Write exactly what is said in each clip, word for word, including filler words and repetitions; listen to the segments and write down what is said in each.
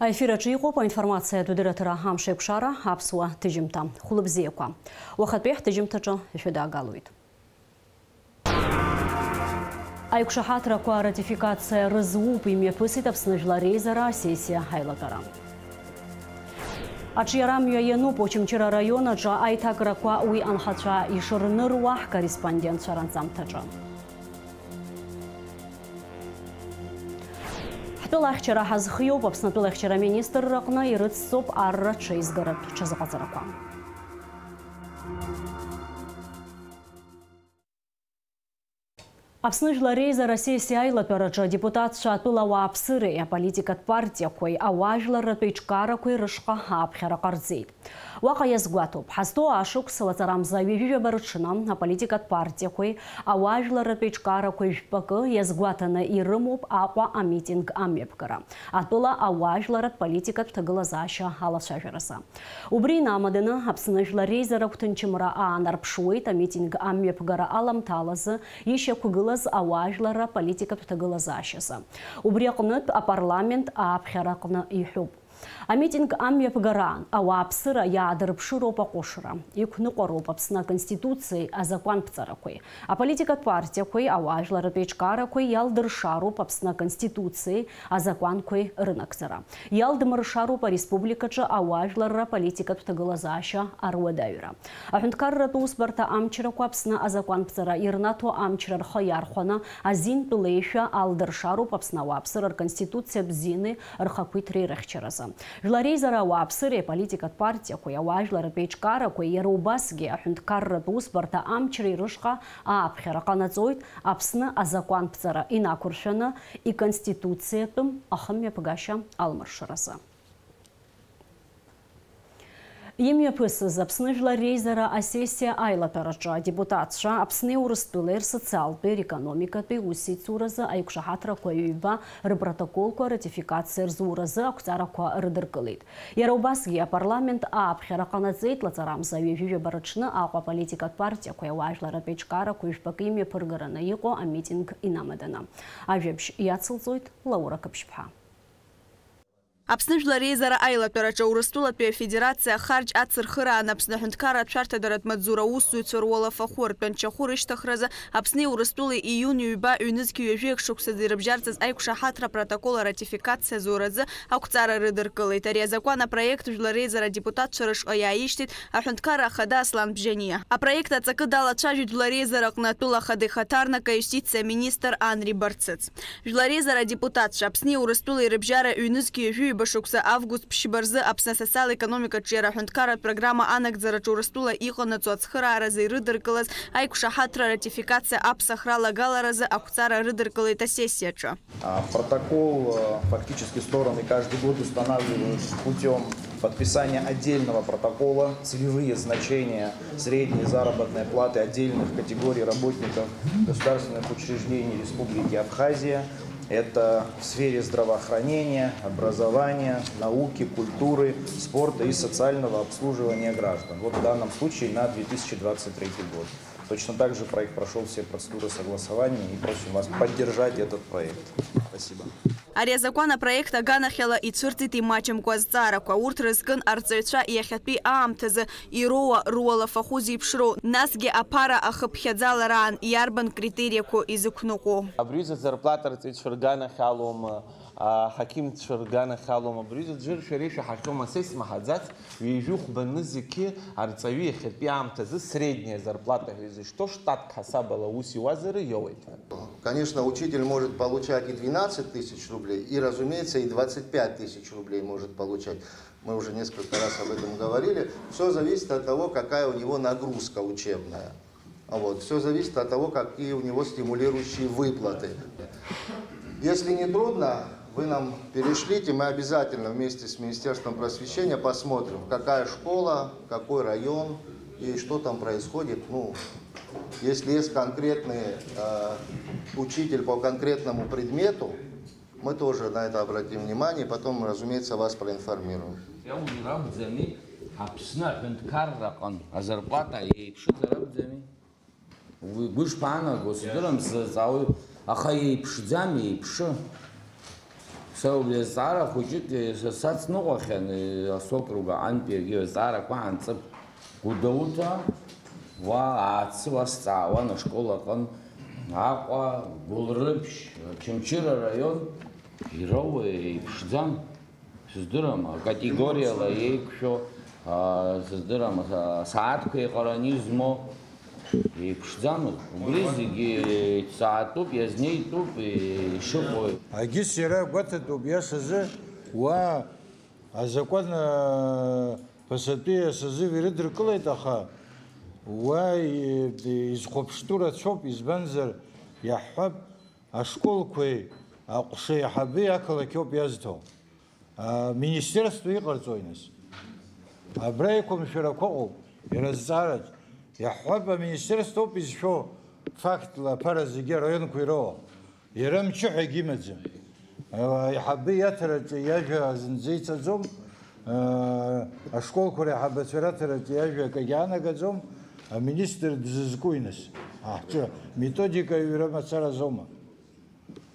Аефир аҿы иҟоуп аинформациатә дырраҭара Амш еиқәшара, аԥсуа ҭыжьымҭа. Хәлыбзиақәа. Уахатәи ҳҭыжьымҭаҿы ишәыдаагалоит. Аиқәшаҳаҭрақәа аратификациа рызуп, имҩаԥысит Аԥсны Жәлар Реизара асессиа аилатәара. Аҿиарамҩа иануп Очамчыра араион аҿы аиҭакрақәа уи анхацәа ишырныруа ҳкорреспондентцәа ранҵамҭаҿы. Ҳтәыла ахьчара ҳазхиоуп, Аԥсны атәыла ахьчара аминистрраҟны ирыцҵоуп арра ҽеизгаратә ҽазыҟаҵарақәа. Аԥсны Жәлар Реизара асессиа аилатәараҿы адепутатцәа атәыла ауааԥсыреи аполитикатә партиақәеи ауаажәларратә еиҿкаарақәеи рышҟа ааԥхьара ҟарҵеит. Уаҟа иазгәаҭоуп, ҳазҭоу ашықәс лаҵарамза ҩажәижәаба рыҽны аполитикатә партиақәеи ауаажәларратә еиҿкаарақәеи жәпакы иазгәаҭаны ирымоуп Аҟәа амитинг амҩаԥгара, атәыла ауаажәларратә политикатә ҭагылазаашьа алацәажәаразы. Убри инамаданы, Аԥсны Жәлар Реизара агәҭынчымра аанарԥшуеит амитинг амҩаԥгара аламҭалазы ишьақәгылаз ауаажәларра политикатә ҭагылазаашьазы. Убри аҟнытә апарламент ааԥхьара аҟны иҳәоуп. Амитинг амҩаԥгараан ауааԥсыра иаадырԥшыроуп аҟәышра, иқәныҟәароуп Аԥсны Аконституциеи азакәанԥҵарақәеи, аполитикатә партиақәеи ауаажәларратә еиҿкаарақәеи иалдыршароуп Аԥсны Аконституциеи азакәанқәеи рынагӡара, иалдмыршароуп ареспубликаҿы ауаажәларра аполитикатә ҭагылазаашьа аруадаҩра. Аҳәынҭқарратә усбарҭа амчрақәа Аԥсны азакәанԥҵара ирнаҭо амчра рхы иархәаны азинтә леишәа алдыршароуп Аԥсны ауааԥсыра рконституциа бзианы рхақәиҭра ирыхьчаразы. Жәлар реизара ауааԥсыреи аполитикатә партиақәеи, ауаажәларратә еиҿкаарақәеи, иара убасгьы аҳәынҭқарратә усбарҭа амчреи рышҟа ааԥхьара ҟанаҵоит Аԥсны азакәанԥҵара инақәыршәаны иконституциатәым ахымҩаԥгашьа алмыршаразы. Имҩаԥысыз Аԥсны Жәлар Реизара асессиа аилатәараҿы адепутатцәа Аԥсни Урыстәылеи рсоциалтәи, рекономикатәи усеицуразы аиқәшаҳаҭрақәа ҩба рпротоколқәа ратификациа рзуразы ақәҵарақәа рыдыркылеит. Иара убасгьы апарламент ааԥхьара ҟанаҵеит лаҵарамза ҩажәижәаба рыҽны Аҟәа аполитикатә партиақәеи ауаажәларратә еиҿкаарақәеи жәпакы имҩаԥыргараны иҟоу амитинг инамаданы. Ажәабжь иацылҵоит Лаура Қыԥшьԥҳа. Аԥсны Жәлар Реизара аилатәараҿы Урыстәылатәи Афедерациа ахарџь ацырхыраан Аԥсны аҳәынҭқарратә шәарҭадаратә маҵзура аусзуҩцәа руалафахәы, ртәанчахәы рышьҭыхразы Аԥсни Урыстәылеи июни ҩба, ҩнызқьи ҩажәи акы шықәсаӡа ирыбжьарҵаз аиқәшаҳаҭра апротокол аратификациа зуразы ақәҵара рыдыркылеит. Ари азакәан апроект Жәлар Реизара адепутатцәа рышҟа иааишьҭит Аҳәынҭқарра Ахада Аслан Бжьаниа. Апроект аҵакы далацәажәеит Жәлар Реизара аҟны атәыла Ахада ихаҭарнак, аиустициа аминистр Анри Барцыц. Жәлар Реизара адепутатцәа Аԥсни Урыстәылеи рыбжьара ҩнызқьи ҩажәи ҩба шықәса август ԥшьба рзы Аԥсны асоциал-економикатә ҿиара аҳәынҭқарратә программа анагӡараҿы Урыстәыла иҟанаҵо ацхырааразы ирыдыркылаз аиқәшаҳаҭра ратификациа аԥсахра алагаларазы ақәҵара рыдыркылеит асессиаҿы. А, протокол, э, фактически стороны каждый год устанавливают путём подписания отдельного протокола целевые значения средней заработной платы отдельных категорий работников государственных учреждений Республики Абхазия. Это в сфере здравоохранения, образования, науки, культуры, спорта и социального обслуживания граждан. Вот в данном случае на две тысячи двадцать третий год. Точно так же проект прошёл все процедуры согласования, и просим вас поддержать этот проект. Спасибо. Ари азакәан апроект аганахьала ицәырҵит имаҷымкәа азҵаарақәа. Урҭ рызкын арҵаҩцәа иахьатәи аамҭазы ироуа руалафахәы зеиԥшроу, насгьы аԥара ахыԥхьаӡалараан иарбан критериақәоу изықәныҟәо. Абри аҩыза зарплата арҵаҩцәа рганахьалома, аҳақьымцәа рганахьалома, абри аҩыза џьыршәа реишәа ҳахьоума, са исмаҳаӡац, ҩажәи хәба нызқьы арҵаҩы иахьатәи аамҭазы средняя зарплата ҳәа изышьҭоу штатк ҳасабала аус иуазар иоуеит. Конечно, учитель может получать и двенадцать тысяч рублей, и, разумеется, и двадцать пять тысяч рублей может получать. Мы уже несколько раз об этом говорили. Всё зависит от того, какая у него нагрузка учебная. Вот. Всё зависит от того, какие у него стимулирующие выплаты. Если не трудно, вы нам перешлите, мы обязательно вместе с Министерством просвещения посмотрим, какая школа, какой район и что там происходит. Ну, если есть конкретный, э, учитель по конкретному предмету, мы тоже на это обратим внимание, потом, разумеется, вас проинформируем. Иауны ракәӡами, Аԥсны аҳәынҭқарраҟын азарплата еиԥшызар акәӡами? Уи гәышԥаанаго, сыздырам, сзазҵаауеит, аха еиԥшӡам, еиԥшы. Убри азҵаара хәыҷык са сацныҟәахьан, асокруг аҟынтәи егьи азҵаарақәа анҵып. Гәдоуҭа, уа аацы уа сҵаауан ашкол аҟын, Аҟәа, Гәылрыԥшь, Очамчыра араион, ироуа еиԥшӡам. Сыздырам, акатегориала еиқәшәо, аа, сыздырам, аа, асааҭқәа еиҟараны измоу еиԥшӡамызт. Убри зегьы ицаатәуп, иазнеитәуп, ишыҟоу. Агьыс иара гәаҭатәуп, иашазы, уа азакәан, аа, ԥасатәи асазив ирыдыркылеит, аха уа и-, изхәаԥштәу рацәоуп, избанзар, иаҳҳәап, ашколқәеи аҟәшеиҳаби ақалақь ауп иазҭо. Аминистерство иҟарҵои, нас? Абра иқәымшәарақәа ыҟоуп, иара зҵаараҿ. Иаҳҳәап, аминистерство ауп изшәо фактла аԥара зегьы араионқәа ироуа. Иара мчы ҳәагьы имаӡам. Аиҳабы иаҭараҿы иажәа зынӡа ицаӡом, ашколқәа реиҳабацәа раҭараҿы иажәа акагьы аанагаӡом, аминистр дызызкуи, нас? Аҳҿы методика аҩра мацара азоума?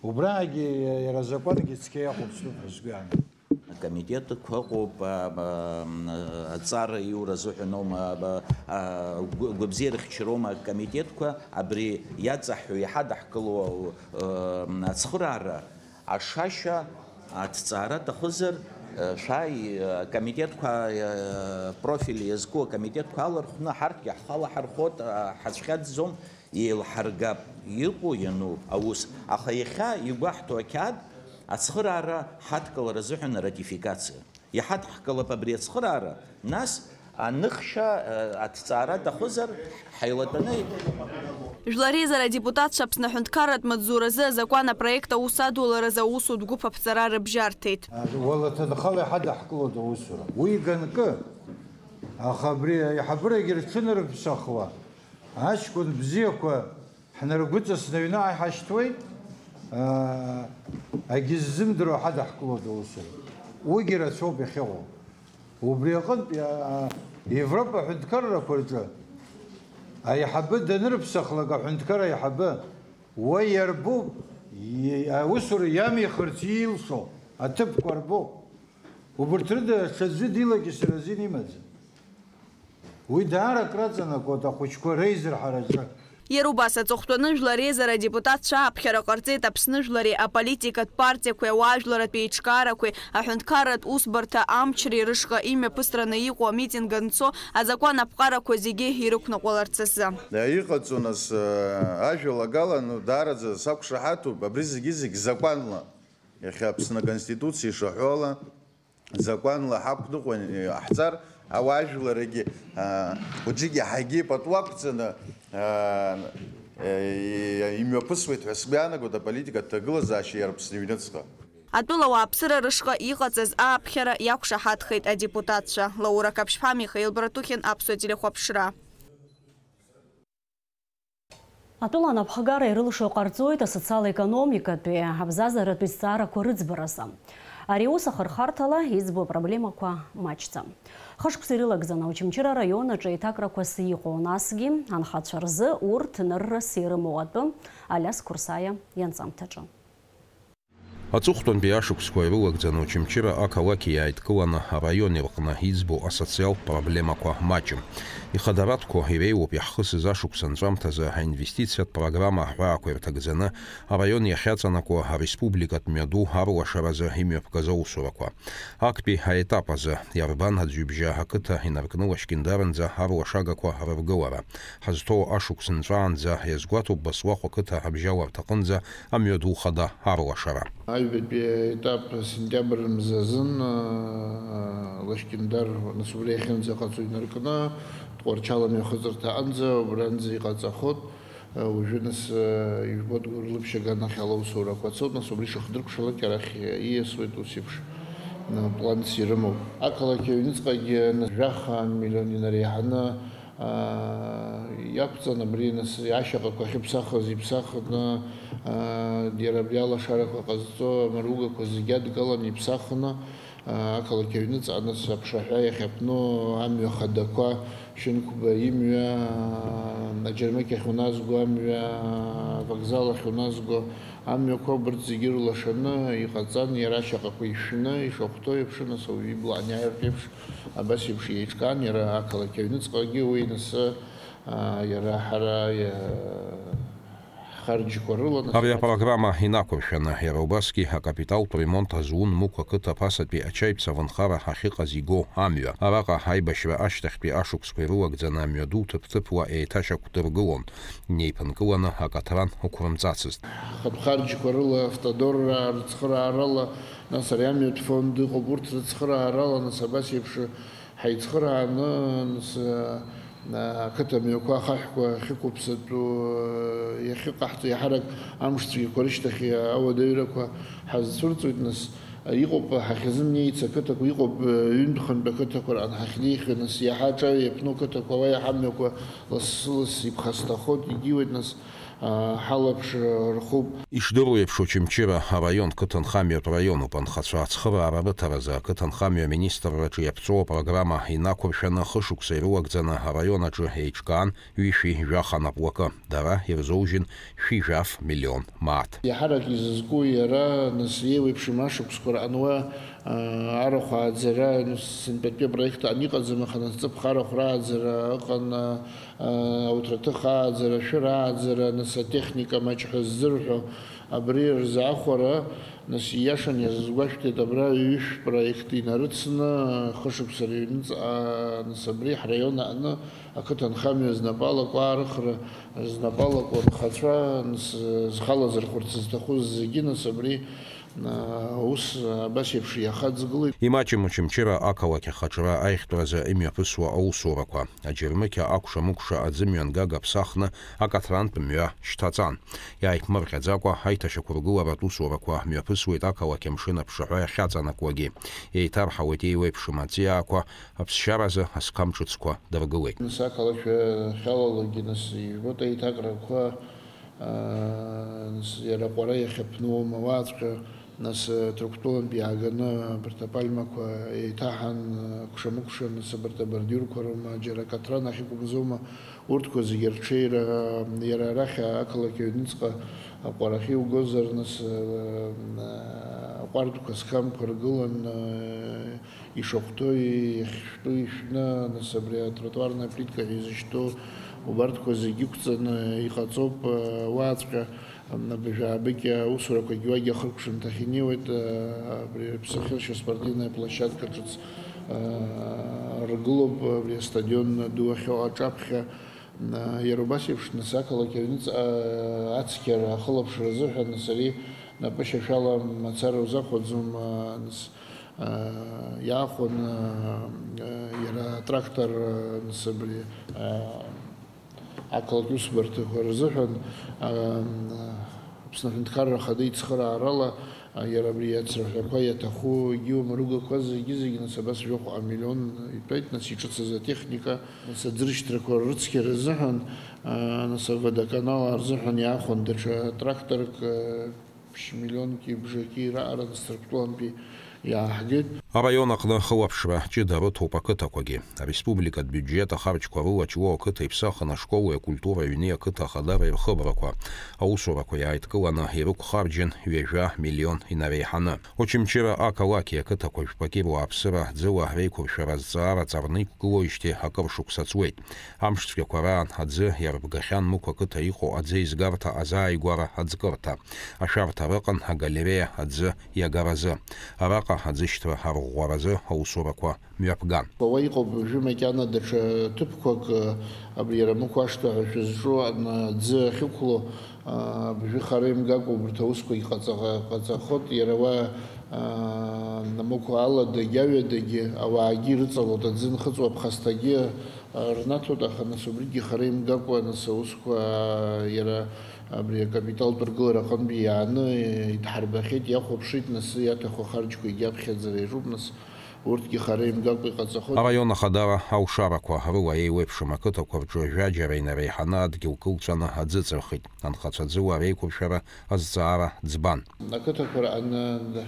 Убраагьы иара азакәангьы цқьа иахәаԥштәуп ҳәа сгәы иаанагоит. Акомитетқәа ыҟоуп, а, а, аҵара иура азыҳәан аума, а, а, гәы-, гәабзиара хьчароума акомитетқәа, абри иаҵаҳәо иҳадаҳкыло, а, ацхыраара, ашашьа аҭҵаара аҭахызар, а, шәааи, а, акомитетқәа, а, профиль иазку акомитетқәа алархәны ҳарҭгьы ҳхала ҳархәот, а, ҳацәхьаҵӡом. Еилҳаргап, иҟоу иану аус, аха иахьа игәаҳҭо ақьаад ацхыраара ҳадкылара азыҳәан аратификациа. Иҳадҳкылап абри ацхыраара, нас аныхшьа, э, аҭҵаара аҭахызар, ҳаилатәаны. Жәлар реизара адепутатцәа Аԥсны аҳәынҭқарратә маҵзуразы азакәан апроект аус адуларазы аусутә гәыԥ аԥҵара рыбжьарҭеит. Уала ҭынхала иҳадаҳкылоит аусура. Уи ганкы, аха абри аиҳабырагьы рҽынарыԥсахуа, Аҷкәын бзиақәа ҳнаргәыҵасны аҩныҟа иҳашьҭуеит, аа, агьыззымдыруа ҳадаҳкылоит аусура. Уигьы рацәоуп иахьыҟоу. Убри аҟынтә, аа, Европа аҳәынҭқаррақәа рҿы аиҳабы данрыԥсахлак аҳәынҭқар аиҳабы, уа иарбоуп, и-, аусура иамихырц иилшо аҭыԥқәа рбоуп. Убырҭ рыда ҽаӡәы дилакьысыр азин имаӡам. Уи даара акраҵанакуеит ахәыҷқәа реизырҳараҿы. Иара убас аҵыхәтәаны Жәлар Реизара адепутатцәа ааԥхьара ҟарҵеит Аԥсны Жәлари аполитикатә партиақәеи ауаажәларратә еиҿкаарақәеи аҳәынҭқарратә усбарҭа амчреи рышҟа имҩаԥысраны иҟоу амитинг анцо азакәан аԥҟарақәа зегьы ирықәныҟәаларц азы. Иҟаҵо, нас, ажәалагала, ну, даараӡа сақәшаҳаҭуп, абри зегьы-зегь закәанла, иахьа Аԥсны Аконституциа ишаҳәо ала, закәанла ҳақәныҟәан иҟаҳҵар, ауаажәларагьы, аа, хәыҷык иаҳагьы пату ақәҵаны, аа, е-, имҩаԥысуеит ҳәа сгәы иаанагоит аполитикатә ҭагылазаашьа иара Аԥсны иҩныҵҟа. Атәыла ауааԥсыра рышҟа иҟаҵаз ааԥхьара иақәшаҳаҭхеит адепутатцәа Лаура Қаԥшьԥҳа, Михаил Братухин, Аԥсуа телехәаԥшра. Атәыла анапхгара ирылшо ҟарҵоит асоциал-економикатәи, абзазаратәи зҵаарақәа рыӡбаразы. Ари аус ахырхарҭала иӡбо апроблемақәа маҷӡам. Хышықәса ирылагӡаны Очамчыра араион аҿы еиҭакрақәас иҟоу, насгьы анхацәа рзы урҭ ныррас ирымоу атәы Алиас Қәырсаиа ианҵамҭаҿы. Аҵыхәтәантәи ашықәсқәа ирылагӡаны Очамчыра ақалақь иааидкыланы араион ирҟны иӡбо асоциалтә проблемақәа маҷым. Ихадаратәқәоу иреиуоуп иаҳхысыз ашықәс анҵәамҭазы аинвестициатә программа аҳәаақәа ирҭагӡаны араион иахьаҵанакуа ареспубликатә мҩаду арлашаразы имҩаԥгаз аусурақәа. Актәи аетап азы иарбан аӡҩыбжьа ақыҭа инаркны Лашькьындаранӡа арлашагақәа рыргылара? Ҳазҭоу ашықәс нҵәаанӡа иазгәаҭоуп Баслахә ақыҭа абжьаларҭаҟынӡа амҩаду хада арлашара. Аҩбатәи аетап сентиабр мзазын, аа, Лашькьындар, нас, убри иахьынӡаҟаҵо инаркны, Тҟәарчал амҩахыҵырҭа аҟынӡа, убранӡа иҟаҵахот. Уажәы, нас, ижәбоит, Гәырлыԥшь аганахьала аусурақәа цоит, нас, убри шыхдыркәшалак арахь ииасуеит, ус еиԥш планс ирымоуп. Ақалақь аҩныҵҟагьы, нас, жәаха миллион инареиҳаны, аа, иақәҵан, абри, нас, ашьаҟақәа ахьыԥсахыз иԥсахны, аа, иара абри алашарақәа ҟазҵо амаругақәа зегьы адгалан иԥсахны, Ақалақь аҩныҵҟа нас аԥшаҳәа иахьаԥну амҩа хадақәа, Шьынқәба имҩа, аџьармыкьахь уназго амҩа, авокзал ахь уназго амҩақәа, убырҭ зегьы рылашаны иҟаҵан, иара ашьаҟақәа ишәны, ишахәҭоу еиԥш, нас ауаҩы ибла аниааиртә еиԥш, абас еиԥш еиҿкаан, иара ақалақь аҩныҵҟагьы уи нас, а, иара ҳара, иа-, ҳхарџьқәа рыла, нас. Ари апрограмма инақәыршәаны, иара убасгьы акапиталтә ремонт азун Мықә ақыҭа ԥасатәи ачаиԥса авынхара ахьыҟаз игоу амҩа. Араҟа аибашьра ашьҭахьтәи ашықәсқәа ирылагӡаны амҩаду ҭыԥ-ҭыԥуа еиҭашьақәдыргылон, инеиԥынкыланы акаҭран ықәрымҵацызт. Ахатә харџьқәа рыла, автодорраа рыцхыраарала, нас ари амҩатә фонд ыҟоуп, урҭ рыцхыраарала, нас абас еиԥш ҳаицхырааны, нас, а, ақыҭа мҩақәа ахаҳәқәа ахьықәыԥсатәу, а, иахьыҟаҳҵо, иаҳарак амш цәгьақәа рышьҭахь ауадаҩрақәа ҳазцәырҵуеит, нас, а, иҟоуп ҳахьазымнеиц ақыҭақәа, иҟоуп, а, ҩынтә-хынтә ақыҭақәа раан ҳахьнеихьоу, нас, иаҳа аҿаҩа иаԥну ақыҭақәа, уа иаҳа амҩақәа лассы-лассы иԥхасҭахоит, егьиуеит, нас, а, ҳалаԥшра рхуп. Ишдыру еиԥш, Очамчыра араион қыҭанхамҩатә раионуп. Анхацәа ацхыраара рыҭаразы ақыҭанхамҩа аминистрраҿы иаԥҵоу апрограмма инақәыршәаны хышықәса ирылагӡаны араион аҿы еиҿкаан ҩышәи жәаха наплакы. Дара ирзоужьын шәи жәаф миллион мааҭ. Иаҳарак изызку иара, нас, еиуеиԥшым ашықәсқәа раан уа, а, арахә ааӡара, нас, сынтәатәи апроект аан иҟаӡам, аха, нас, ҵыԥх арахә рааӡара ыҟан, а, ауҭраҭых ааӡара, ашәыр ааӡара, нас атехника маҷ ҳәа ззырҳәо, абри рзы ахәара, нас, ииашан иазызгәашәҭеит, абра ҩышә проект инарыцны, хышықәса рыҩныҵҟа, нас, абри ҳраион аҟны ақыҭанхамҩа знапы алаку аарыхра, знапы алаку анхацәа, нас, зхы алазырхәырц зҭаху зегьы, нас, абри Аус абас еиԥш иахаҵгылоит. Имаҷым Очамчыра ақалақь ахаҿра аихтәразы имҩаԥысуа аусурақәа. Аџьармыкьа акәша-мыкәша аӡы мҩангага ԥсахны акаҭрантә мҩа шьҭаҵан. Иааиԥмырҟьаӡакәа аиҭашьақәыргыларатә усурақәа мҩаԥысуеит ақалақь амшын аԥшаҳәа иахьаҵанакуагьы. Еиҭарҳауеит еиуеиԥшым аҵиаақәа, аԥсшьаразы асқам ҿыцқәа дыргылеит. Нас ақалақь хьалалагьы, нас, ижәбоит аиҭакрақәа, Нас иара аҟәара иахьаԥну ауаҵәҟьа, нас, Ҭырқәтәылантә иааганы абарҭ апальмақәа еиҭаҳан, кәша-мыкәша, нас абарҭ абордиурқәа роума, џьара акаҭран ахьықәымзоума, урҭқәа зегьы рҽеира, иара арахь ақалақь аҩныҵҟа аҟәарахьы иугозар, нас, аҟәардәқәа, асқамқәа ргылан, Ишахәҭоу, иахьшәтәу ишәны, нас абри атротуарная плитка ҳәа изышьҭоу, убарҭқәа зегьы ықәҵаны иҟаҵоуп, уаҵәҟьа, абыржәы аабыкьа аусурақәагьы уагьы ахыркәшамҭахь инеиуеит, абри аԥсахьыршьа спортивная площадка ҿыц, ргылоуп, абри астадион ду ахьыҟоу аҿаԥхьа, иара убас еиԥш, нас ақалақь аҩныҵҟа ацқьара ахылаԥшра азыҳәан, нас ари напышьашәала мацара узахәаӡом, нас, Иаахәаны, иара атрактор, нас, абри, ақалақь усбарҭақәа рзыҳәан, Аԥсны Аҳәынҭқарра Ахада ицхыраарала, иара абри ацраҳәақәа иаҭаху, егьи уамаругақәа зегьы-зегьы, нас, абас жәохәҟа миллион итәеит, нас, иҿыцыз атехника, нас, аӡыршьҭрақәа рыцқьара рзыҳәан, нас, аводоканал рзыҳәан иаахәан даҽа тракторк, Ԥшь-миллионки бжаки раҟара Ҭырқәтәылантәи иааҳгеит. Араион аҟны ахылаԥшра ҷыда рыҭоуп ақыҭақәагьы. Ареспубликатә биуџьет ахарџьқәа рыла Ҷлоу ақыҭа иԥсахын ашколи акультура аҩни ақыҭа ахадара ирхыбрақәа. Аусурақәа иааидкыланы ирықәхарџьын ҩажәа миллион инареиҳаны. Очамчыра ақалақьи ақыҭақәа жәпаки руааԥсыра ӡыла реиқәыршәара азҵаара ҵарны иқәгылоижьҭеи акыр шықәса ҵуеит. Амш цәгьақәа раан аӡы иарбгахьан Мықә ақыҭа иҟоу аӡеизгарҭа азааигәара аӡкырҭа. Ашәарҭа рыҟан агалереиа аӡы иагаразы. Араҟа аӡышьҭра арӷәӷәаразы аусурақәа мҩаԥган. Уа иҟоуп уажәы макьана даҽа ҭыԥқәак, абри иара Мықә ашҭа ҳәа шәызҿу, аӡы ахьықәло, абжәы хара имгакәа убарҭ аусқәагь ҟаҵа-, ҟаҵахот, иара уа, Мықә аладагь аҩадагь ауаагьы ирыҵалот, аӡы нхыҵуа аԥхасҭагьы рнаҭоит, аха нас убригьы хара имгакәа, нас аусқәа иара абри акапиталтә ргылара аҟынтәи иааны идҳарбахьеит, иахәаԥшит, нас иаҭаху ахарџьқәа егьаԥхьаӡара иаҿуп, нас Урҭгьы хара имгакәа иҟаҵахоит. Араион ахадара аушарақәа рыла еиуеиԥшым ақыҭақәа рҿы жәаџьара инареиҳаны адгьыл кылҵәаны аӡы ыҵырхит. Анхацәа аӡыуаа реиқәыршәара азҵаара ӡбан. Ақыҭақәа раҟны,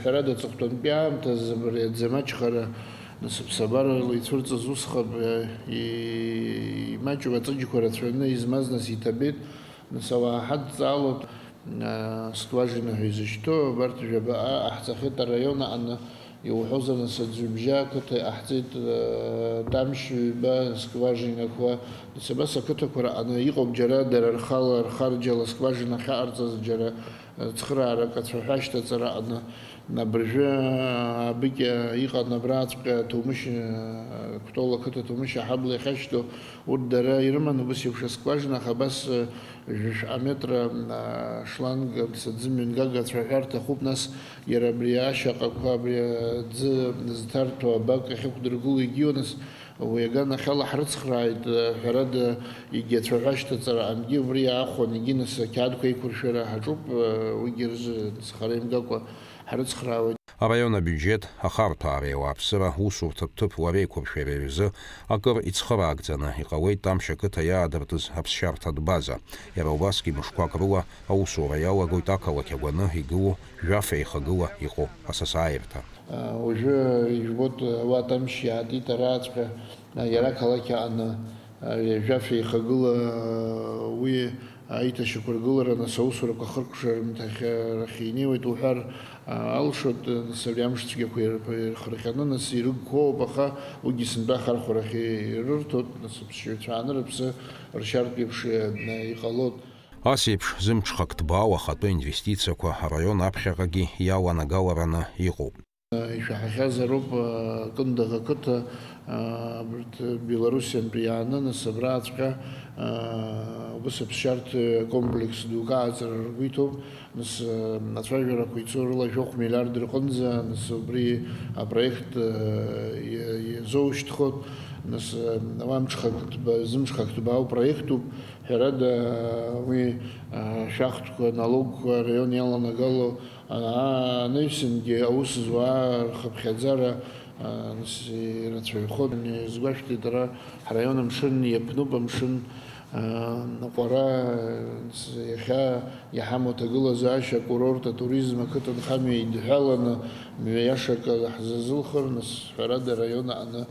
ҳәарада, аҵыхәтәантәи аамҭазы абри аӡы амаҷхара насыԥ-сабарала ицәырҵыз усҟан, и-, имаҷу аҵыџьқәа рацәаҩны измаз нас иҭабеит. Нас ауаа ҳадҵаалоит, аа, скважина ҳәа изышьҭоу, абарҭ жәабаҟа ҟаҳҵахьеит араион аҟны, иуҳәозар, нас аӡҩыбжьа ақыҭа иҟаҳҵеит, аа, тамшь ҩба скважинақәа. Нас абас ақыҭақәа раҟны иҟоуп џьара дара рхала, рхарџьала скважина ахьаҟарҵаз, џьара, аа, цхыраарак ацәаҳәа ашьҭаҵара аҟны. Абыржәы, аа, абыкьа иҟан абраҵәҟьа Ҭоумышь, аа, Кәтол ақыҭа Ҭоумышь аҳабла иахьашьҭоу, урҭ дара ирыман убас еиԥш аскважина, аха абас, аа, жәшәҟа метра, аа, шланг, аӡы мҩангага ацәаҳәа рҭахуп, нас иара абри ашьаҟақәа, абри аӡы зҭарҭәо абак ахьықәдыргыло егьиу, нас уи аганахьала ҳрыцхрааит, ҳәарада, егьи ацәаҳәа ашьҭаҵараҟангьы убри иаахәан, егьи нас ақьаадқәа еиқәыршәара ҳаҿуп, уигьы рзы хара имгакәа ҳрыцхраауеит. Араион абиуџьеҭ ахарҭәаареи ауааԥсыра усурҭатә ҭыԥ лареиқәыршәареи рзы акыр ицхыраагӡаны иҟалеит Тамшь ақыҭа иаадыртыз аԥсшьарҭатә база. Иара убасгьы мышқәак рыла аусура иалагоит ақалақь агәаны игылоу жәаф еихагыла иҟоу асасааирҭа. Уажәы ижәбоит, уа Тамшь иаатит араҵәҟьа, иара ақалақь аҟны, жәаф еихагыла, уи аиҭашьақәыргылара, нас аусурақәа ахыркәшара рымҭахьарахь инеиуеит уҳәар алшоит, нас абри амш цәгьақәа ирԥ-, ирхырҟьаны, нас ирыгқәоуп, аха уигьы сынтәа ахархәарахь ирырҭоит, нас аԥсшьаҩцәа ааны рыԥсы ршьартә еиԥш иҟалоит. Ас еиԥш зымҽхак ҭбаау ахатәы инвестициақәа араион аԥхьаҟагьы иаланагалараны иҟоуп. Ишәаҳахьазароуп, Кындыӷ ақыҭа, абарҭ Белоруссиантәи иааны, нас абраҵәҟьа, убыс аԥсшьарҭа комплекс дук ааҵара ргәы иҭоуп, нас ацәажәарақәа ицо рыла жәохә миллиард рҟынӡа, нас убри апроект иа-, иазоушьҭхоит, нас уа мҽхак ҭба-, зымҽхак ҭбаау проектуп, ҳәарада, уи, шәахтәқәа, налогқәа араион иаланагало, Анаҩсангьы аус зуа рхыԥхьаӡара, а, нас ирацәаҩхон. Изгәашәҭеит, ара ҳраион амшын иаԥнуп, амшын, а, ныҟәара, нас иахьа иҳамоу аҭагылазаашьа акурорт, атуризм ақыҭанхамҩа идҳәаланы мҩа иашак ҳзазылхыр, нас ҳәарада араион аҟны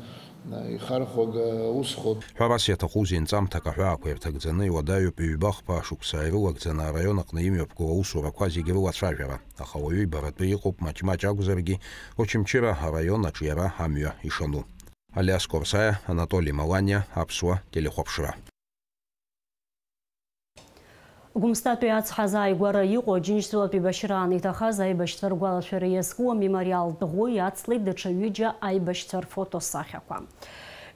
Ихархәага усхоит. Ҳәарас иаҭахузеи, нҵамҭак аҳәаақәа ирҭагӡаны иуадаҩуп ҩба-хԥа шықәса ирылагӡаны араион аҟны имҩаԥгоу аусурақәа зегьы рылацәажәара. Аха уаҩы ибаратәы иҟоуп, маҷ-маҷ акәзаргьы, Очамчыра араион аҿиара амҩа ишану. Алиас Корсаиа, Анатоли Маланиа, Аԥсуа телехәаԥшра. Гәымсҭатәи ацҳа азааигәара иҟоу Џьынџьтәылатә еибашьраан иҭахаз аибашьцәа ргәалашәара иазку амемориалтә ӷәы иацлеит даҽа ҩыџьа аибашьцәа рфотосахьақәа.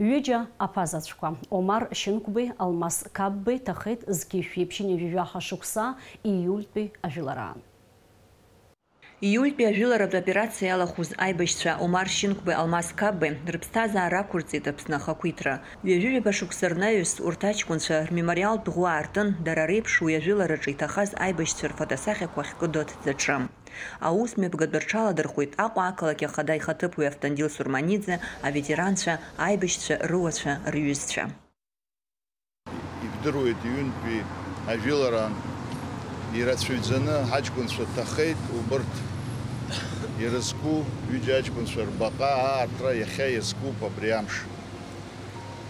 Ҩыџьа аԥазацәқәа, Омар Шьынқәбеи Алмас Қапбеи, ҭахеит зқьи жәшәи ԥшьынҩажәи жәаха шықәса ииультәи ажәылараан. Ииультәи ажәыларатә операциа иалахәыз аибашьцәа Омар Шьынқәбеи Алмас Қапбеи рыԥсҭазаара ақәырҵеит Аԥсны ахақәиҭра. Ҩажәи ҩба шықәса рнаҩс урҭ аҷкәынцәа рмемориалтә ӷәы аартын, дара реиԥш уи ажәылараҿы иҭахаз аибашьцәа рфотосахьақәа ахькыдыҭ даҿы. Аус мҩаԥгатәы рҽаладырхәит Аҟәа ақалақь ахада ихаҭыԥуаҩ Автандил Сурманиӡе, аветеранцәа, аибашьцәа, рыуацәа, рҩызцәа. Ибдыруеит, иҩынтәи ажәылараан ирацәаҩӡаны ҳаҷкәынцәа ҭахеит, убырҭ ирызку ҩыџьа аҷкәынцәа рбаҟа аартра иахьа иазкуп абри амш.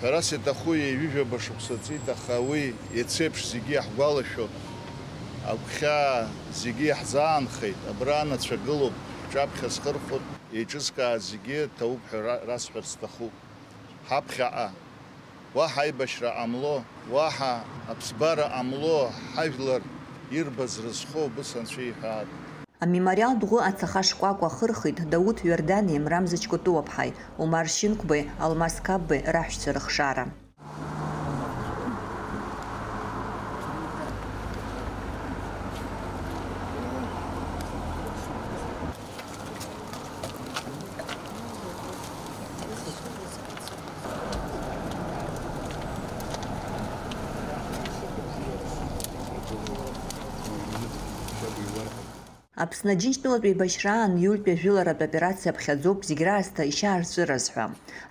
Ҳәарас иаҭаху ҩажәижәаба шықәса ҵит, аха уи иацеиԥш зегьы иаҳгәалашәо, агәхьаа зегьы иаҳзаанхеит, абра анацәа гылоуп, ҳҿаԥхьа зхырхәо, еиҿызкааз зегьы ҭауп ҳәа ра-, расҳәарц сҭахуп. Ҳаԥхьаҟа уаҳа аибашьра ҟамло, уаҳа аԥсабара ҟамло, ҳажәлар ирбаз рызхо убыс анцәа иҳәаат. Амемориалтә ӷәы ацаха шкәакәа ахырхит Дауҭ Иордани Мрамза Чкутуаԥҳаи, Омар Шьынқәбеи, Алмас Қапбеи раҳәшьцәа рыхшара. Аԥсны Аџьынџьтәылатә еибашьраан иультәи ажәыларатә операциа ԥхьаӡоуп зегь раасҭа ишьаарҵәыраз ҳәа.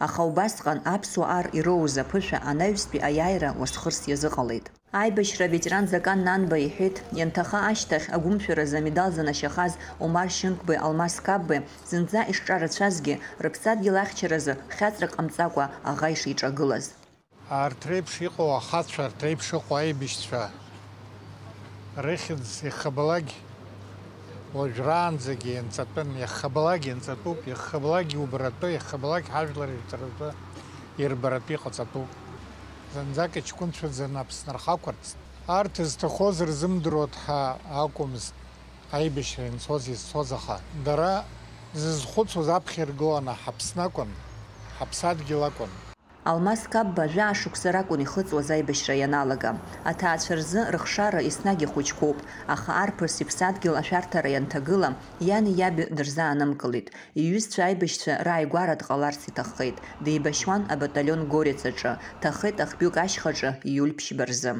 Аха убасҟан аԥсуа ар ироуз аԥышәа анаҩстәи аиааира уасхырс иазыҟалеит. Аибашьра аветеран Закан Нанба иҳәеит, ианҭаха ашьҭахь агәымшәаразы амедал занашьахаз Омар Шьынқәбеи Алмас Қапбеи зынӡа ишҿарацәазгьы, рыԥсадгьыл ахьчаразы хьаҵрак ҟамҵакәа аӷа ишиҿагылаз. Арҭ реиԥш иҟоу ахацәа, арҭ реиԥш иҟоу аибашьцәа рыхьӡ иахьабалак уажәраанӡагьы ианҵатәын, иахьабалак ианҵатәуп, иахьабалак иубаратәы, иахьабалак ҳажәлар ирҵаратәы, ирбаратәы иҟаҵатәуп. Зынӡак иҷкәынцәаӡаны Аԥсны рхақәырҵт. Арҭ зҭахоз рзымдыруа ҳәа акәымызт аибашьра ианцоз изцоз, аха дара зызхәыцуаз аԥхьа иргыланы ҳаԥсны акәын, ҳаԥсадгьыл акәын. Алмас Қапба жәаа шықәса ракәын ихыҵуаз аибашьра ианалага. Аҭаацәа рзы рыхшара еснагь ихәыҷқәоуп, аха арԥыс иԥсадгьыл ашәарҭара ианҭагыла, иани иаби дырзаанымкылеит. Иҩызцәа аибашьцәа рааигәара дҟаларц иҭаххеит. Деибашьуан абаталион Горец аҿы, ҭахеит ахҩык ашьхаҿы ииуль ԥшьба рзы.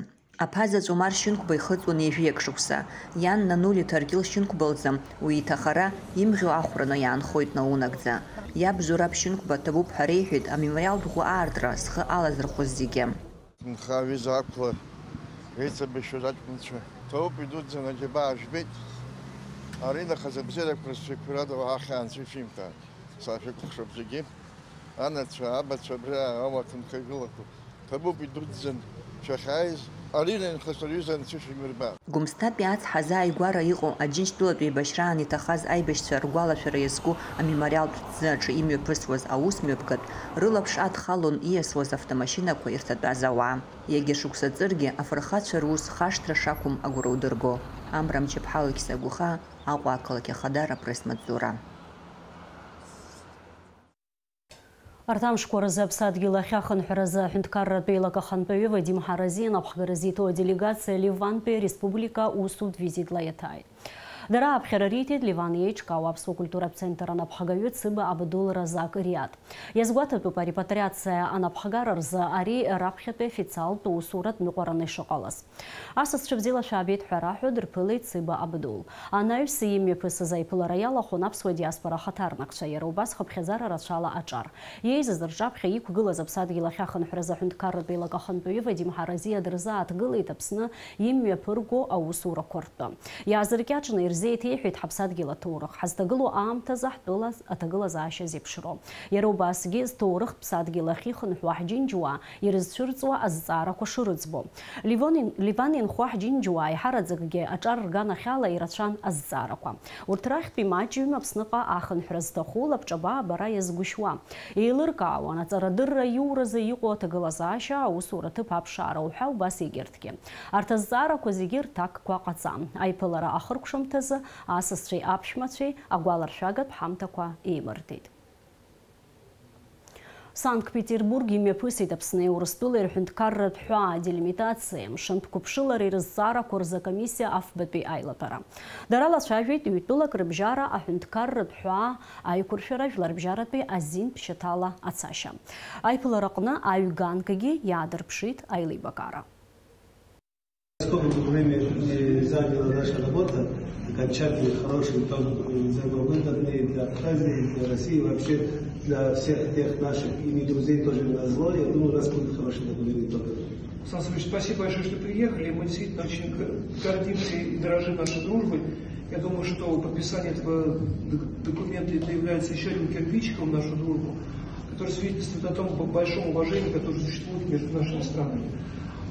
Аԥа заҵә Омар Шьынқәба ихыҵуан ҩажәиак шықәса. Иан Нанули Ҭаркьыл Шьынқәба лзы уи иҭахара имӷьо ахәраны иаанхоит наунагӡа. Иаб Зураб Шьынқәба ҭабуп ҳәа реиҳәеит амемориалтә ӷәы аартра зхы алазырхәыз зегьы. Нхаҩы изы ақәла еиҵабышьоз аҷкәынцәа ҭоуп идуӡӡан аџьабаа жәбеит. Аринахыс абзиарақәа рацәаҩқәа рада уаҳа хьаа анцәа ишәимҳәа. Саашәыкәыхшоуп зегьы. Анацәа, абацәа абра ауа ҭынхагылақәа. Ҭабуп идуӡӡан шәахьааиз, аринахыс рҩыза анцәа шәимырба. Гәымсҭатәи ацҳа азааигәара иҟоу Аџьынџьтәылатә еибашьраан иҭахаз аибашьцәа ргәалашәара иазку амемориалтә ҭӡы аҿы имҩаԥысуаз аус мҩаԥгатә рылаԥш адхалон ииасуаз автомашьынақәа ирҭатәаз ауаа. Иагьа шықәса ҵыргьы афырхацәа рус хашҭра шақәым агәра удырго. Амра Мчыԥҳа Алықьса Гәыхаа, Аҟәа ақалақь Ахадара апресс-маҵзура. Арҭ амшқәа рзы аԥсадгьыл ахь ахынҳәразы аҳәынҭқарратә еилак ахантәаҩы Вадим Ҳаразиа анапхгара зиҭо аделегациа Ливантәи ареспублика усутә визитла иаҭааит. Дара аԥхьара риҭеит Ливан еиҿкаау аԥсуа культуратә центр анапхгаҩы Цыба Абдул Разак Риад. Иазгәаҭатәуп арепатриациа анапхгара рзы ари раԥхьатәи официалтә усуратә ныҟәараны ишыҟалаз. Асасцәа бзиала шәаабеит ҳәа раҳәо дырԥылеит Цыба Абдул. Анаҩс имҩаԥысыз аиԥылара иалахәын аԥсуа диаспора ахаҭарнакцәа, иара убас хыԥхьаӡара рацәала аҿар. Иеизаз рҿаԥхьа иқәгылаз аԥсадгьыл ахь ахынҳәразы аҳәынҭқарратә еилак ахантәаҩы Вадим Ҳаразиа дырзааҭгылеит Аԥсны имҩаԥырго аусурақәа ртәы. Иаазыркьаҿны ирзеиҭеиҳәеит ҳаԥсадгьыл аҭоурых, ҳазҭагылоу аамҭазы ҳтәыла аҭагылазаашьа зеиԥшроу. Иара убасгьы зҭоурыхтә ԥсадгьыл ахь ихынҳәуа ҳџьынџьуаа ирызцәырҵуа азҵаарақәа шырыӡбо. Ливон ин-, Ливан инхо ҳџьынџьуаа аиҳараӡакгьы аҿар рганахьала ирацәан азҵаарақәа. Урҭ рахьтә имаҷҩым Аԥсныҟа ахынҳәра зҭаху лабҿаба абара иазгәышьуа. Еилыркаауан аҵарадырра иуразы иҟоу аҭагылазаашьа, аусура ҭыԥ аԥшаара уҳәа убас егьырҭгьы. Арҭ азҵаарақәа зегьы рҭакқәа ҟаҵан. Аиԥылара ахыркәшамҭазы асасцәеи аԥшәмацәеи агәаларшәагатә ҳамҭақәа еимырдеит. Санкт-Петербург имҩаԥысит Аԥсни Урыстәылеи рҳәынҭқарратә ҳәаа делимитациа, мшынтә қәыԥшылареи рызҵаарақәа рзы акомиссиа афбатәи аилатәара. Дара лацәажәеит ҩтәылак рыбжьара аҳәынҭқарратә ҳәаа аиқәыршәара, жәларбжьаратәи азин ԥшьаҭала ацашьа. Аиԥылараҟны аҩ-ганкгьы иаадырԥшит аилибакаара. Сколько бы времени не заняла наша работа, окончательный хороший итог, э, взаимовыгодный для Абхазии, для России, вообще для всех тех наших и не друзей тоже на зло, я думаю, у нас будет хороший документ итога. Сан Саныч, спасибо большое, что приехали. Мы действительно очень г-, гордимся и дорожим нашей дружбой. Я думаю, что подписание этого д-, документа, это является ещё одним кирпичиком в нашу дружбу, который свидетельствует о том б-, большом уважении, которое существует между нашими странами.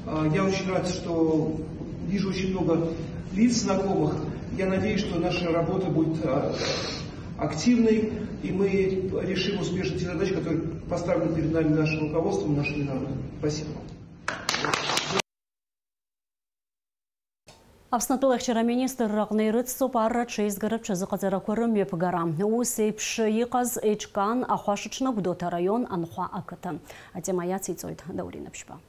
А, я очень рад, что вижу очень много лиц знакомых. Я надеюсь, что наша работа будет, а, активной, и мы решим успешно те задачи, которые поставлены перед нами нашим руководством, нашими народами. Спасибо. Аԥсны атәылахьчара аминистрраҟны ирыцҵоуп арра ҽеизгаратә ҽазыҟаҵарақәа рымҩаԥгара. Ус еиԥш иҟаз еиҿкаан Ахәашаҽны Гәдоуҭа араион Анхәа ақыҭан. Атема иациҵоит Даур Инаԥшьба.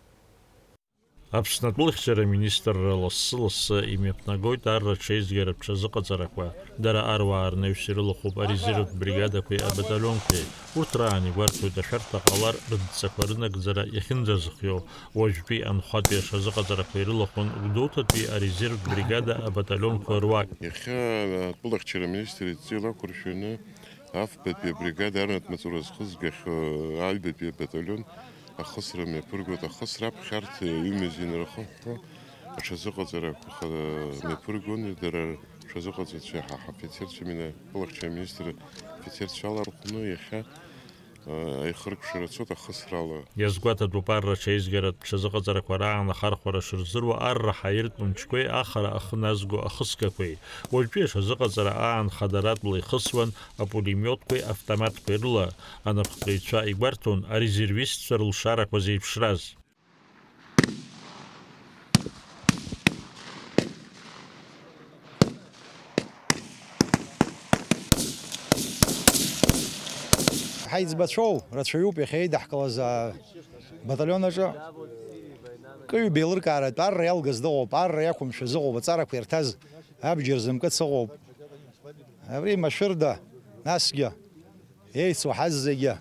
Аԥсны атәылахьчара министрра лассы-лассы имҩаԥнагоит арра ҽеизгаратә ҽазыҟаҵарақәа. Дара аруаа рнаҩс ирылахәуп арезервтә бригадақәеи абаталионқәеи. Урҭ раан игәарҭоит ашәарҭа ҟалар рыдҵақәа рынагӡара иахьынӡазыхиоу. Уажәтәи анхәатәи аҽазыҟаҵарақәа ирылахәын Гәдоуҭатәи арезервтә бригада абаталионқәа руак. Иахьа атәылахьчара аминистр идҵа илақәыршәаны афбатәи абригада арратә маҵура зхызгахьоу аҩбатәи абаталион ахысра мҩаԥыргоит. Ахысра аԥхьарҭа ҩымзи инарахыҳәҳәо аҽазыҟаҵарақәа ха-, мҩаԥыргон, дара рҽазыҟаҵаҩцәа ҳа ҳафицерцәа, мина атәылахьчара аминистр афицерцәа алархәны иахьа, а, аихыркәшара цоит ахысрала. Иазгәаҭатәуп арра ҽеизгаратә ҽазыҟаҵарақәа раан ахархәара шырзыруа арра ҳаиртә мчқәеи ахара ахы назго ахысгақәеи. Уажәтәи аҽазыҟаҵара аан хадаратәла ихысуан апулемиотқәеи автоматқәеи рыла. Анапхгаҩцәа игәарҭон арезервистцәа рылшарақәа зеиԥшраз. Ҳаиҵбацәоу рацәаҩуп иахьа еидаҳкылаз абаталион аҿы. Кыҩ беилыркааратә арра иалгаз дыҟоуп, арра иақәымшәаз ыҟоуп, аҵарақәа ирҭаз абџьар зымкыц ыҟоуп. Абри машәырда, насгьы еицу ҳаззегьы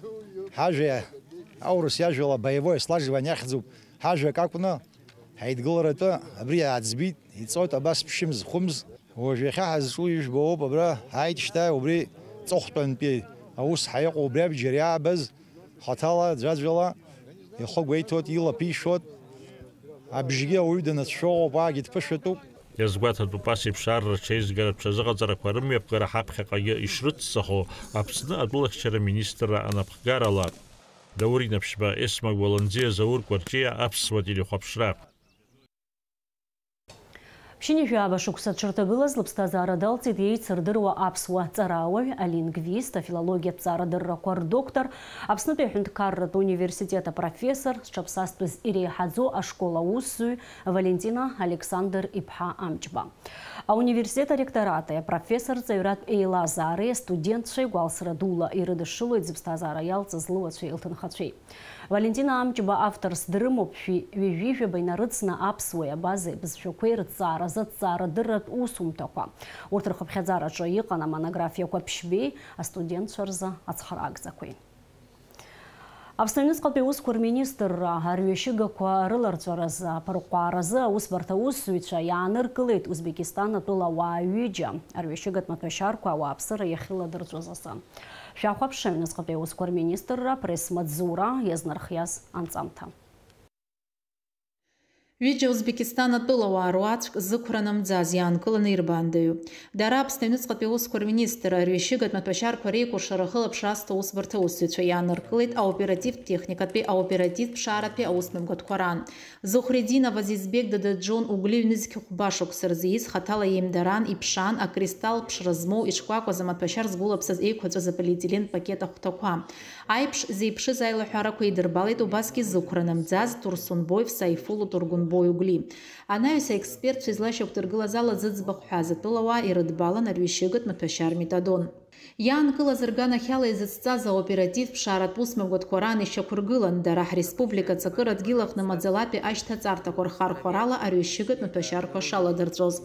ҳажәа, аурыс иажәала боевое слаживание ахьӡуп, ҳажәак акәны ҳаидгыларатәы абри ааӡбит, иҵоит абас ԥшьымз, хәымз. Уажә иахьа ҳазҿу ижәбо ауп, абра ҳааит шьҭа, убри ҵыхәтәантәи аус ҳаиҟоу, убри абџьар иаабаз хаҭала, ӡәаӡәала ихы гәеиҭоит, илаԥишәоит. Абжьгьы ауаҩы данацәшәо ыҟоуп, уаагьы дԥышәатәуп. Иазгәаҭатәуп ас еиԥш арра ҽеизгаратә ҽазыҟаҵарақәа рымҩаԥгара ҳаԥхьаҟагьы ишрыццахо Аԥсны атәылахьчара министрра анапхгарала. Даур Инаԥшьба, Есма Гәаланӡиа, Заур Кәарҷиа, Аԥсуа телехәаԥшра. Ԥшьынҩажәи жәаба шықәса дшырҭагылаз лыԥсҭазаара далҵит еицырдыруа аԥсуа ҵарауаҩ, алингвист, афилологиатә ҵаарадыррақәа рдоктор, Аԥснытәи аҳәынҭқарратә университет апрофессор, зҽаԥсазтәыз иреиҳаӡоу ашкол аусзуҩ Валентина Александр-иԥҳа Амҷба. Ауниверситет аректорати апрофессорҵаҩратә еилазаареи астудентцәеи гәалсра дула ирыдышшылоит зыԥсҭазаара иалҵыз луацәеи лҭынхацәеи. Валентина Амҷба авторс дрымоуп, шәи ҩажәи жәаба инарыцны аԥсуеи абазеи абызшәақәеи рыҭҵааразы аҭҵаарадырратә усумҭақәа. Урҭ рхыԥхьаӡараҿы иҟан амонографиақәа ԥшьбеи астудентцәа рзы ацхыраагӡақәеи. Аԥсны аҩныҵҟатәи аусқәа рминистрра арҩашьыгақәа рыларҵәаразы аԥырҟәааразы аусбарҭа аусзуҩцәа иааныркылеит Узбекистан атәыла ауаа ҩыџьа. Арҩашьыгатә маҭәашьарқәа ауааԥсыра иахьыладырҵәоз азы. Шәахәаԥш аҩныҵҟатәи аусқәа рминистрра апресс-маҵзура иазнархиаз анҵамҭа. Ҩыџьа Узбекистан атәылауаа руаӡәк зықәра намӡаз иаанкыланы ирбаандаҩуп. Дара Аԥсны аҩныҵҟатәи аусқәа рминистрра арҩашьыгатә маҭәашьарқәа реикәыршара ахылаԥшра азҭо аусбарҭа аусзуҩцәа иааныркылеит аоперативтә техникатәи аоперативтә ԥшааратәи аусмҩаԥгатәқәа раан. Зухридинов Азизбек Дададжон Угли ҩнызқь хәба шықәса рзы ииз хаҭала иеимдараан иԥшаан акристалл ԥшра змоу ишкәакәаз амаҭәашьар згәылаԥсаз еиқәаҵәаз аполиетилен пакет ахәҭақәа. Аиԥш зеиԥшыз аилаҳәарақәа идырбалеит убасгьы зықәра намӡаз Турсунбоев Сайфулу Тургунбои Угли. Анаҩс аекспертцәа излашьақәдыргылаз ала зыӡбахә ҳәаз атәылауаа ирыдбалан арҩашьыгатә маҭәашьар метадон. Иаанкылаз рганахьала изыцҵаз аоперативтә ԥшааратә усмҩаԥгатәқәа раан ишьақәыргылан, дара ҳреспублика аҵакыра дгьыл аҟны маӡалатәи ашьҭаҵарҭақәа рхархәарала арҩашьыгатә маҭәашьарқәа шаладырҵәоз.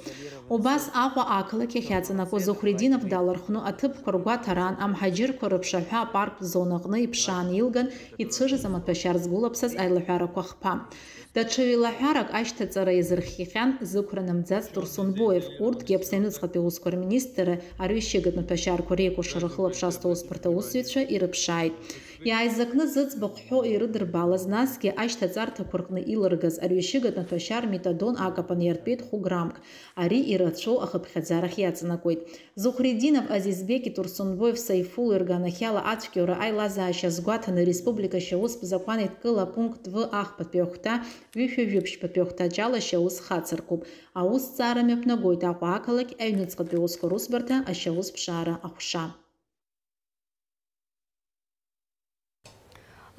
Убас Аҟәа ақалақь ахь иаҵанакуа Зухридинов далархәны аҭыԥқәа ргәаҭараан амҳаџьырқәа рыԥшаҳәа апарктә зонаҟны иԥшаан илган ицәыжыз амаҭәашьар згәылаԥсаз аилаҳәарақәа хԥа. Даҽа ҩ-лаҳәарак ашьҭаҵара иазырхиахьан зықәра намӡаз Турсунбоев, урҭгьы Аԥсны аҩныҵҟатәи аусқәа рминистрра арҩашьыгатә маҭәашьарқәа реикәыршара ахылаԥшра азҭо аусбарҭа аусзуҩцәа ирыԥшааит. Иааизакны зыӡбахә ҳәо ирыдырбалаз, насгьы ашьҭаҵарҭақәа рҟны илыргаз арҩашьыгатә маҭәашьар метадон акапан иартәеит хәы граммк. Ари ирацәоу ахыԥхьаӡарахь иаҵанакуеит. Зухридинов Азизбеки Турсунбоев Сайфуллеи рганахьала ацәгьоура аилазаашьа азгәаҭаны, ареспублика ашьаустә закәан еидкыла апункт В ахԥатәи ахәҭа, ҩышәи жәиԥшьбатәи ахәҭаҷ ала ашьаус хацыркуп. Аусҭҵаара мҩаԥнагоит Аҟәа ақалақь аҩныҵҟатәи аусқәа русбарҭа ашьаус ԥшаара аҟәша.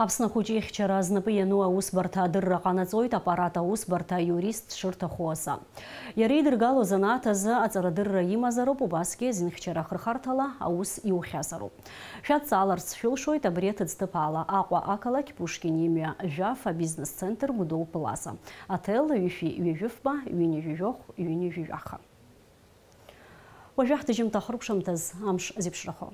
Аԥсны ахәыҷы ихьчара знапы иану аусбарҭа адырра ҟанаҵоит аппарат аусбарҭа аиурист дшырҭаху азы. Иара идыргало азанааҭ азы аҵарадырра имазароуп убасгьы азинхьчара ахырхарҭала аус иухьазароуп. Шәадҵааларц шәылшоит абри аҭыӡҭыԥ ала: Аҟәа ақалақь, Пушкин имҩа, Жәаф, абизнес-центр Гәдоу Плаза, аҭел ҩышәи ҩажәи фба, ҩынҩажәи жәохә, ҩынҩажәи жәаха. Уажәы ҳҭыжьымҭа ахыркәшамҭаз амш зеиԥшрахо.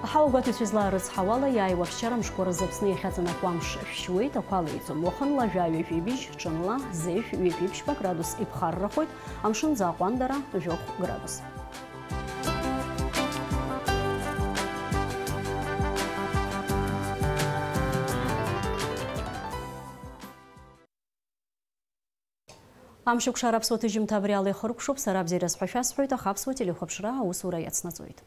Аҳауагәаҭаҩцәа излаарыцҳауала, иааиуа аԥсшьара мшқәа рзы Аԥсны иахьаҵанакуа амш шәшьуеит, ақәа леиӡом. Уахынла жәаҩа жәибжь, ҽынла зежә ҩажәи ԥшьба градус иԥхаррахоит, амшынӡы аҟәандара жәохә градус. Амшыкәшара аԥсуа ҭыжьымҭа абри ала ихыркәшоуп, сара абзиара сҳәа шәасҳәоит, аха аԥсуа телехәаԥшра аусура иацнаҵоит.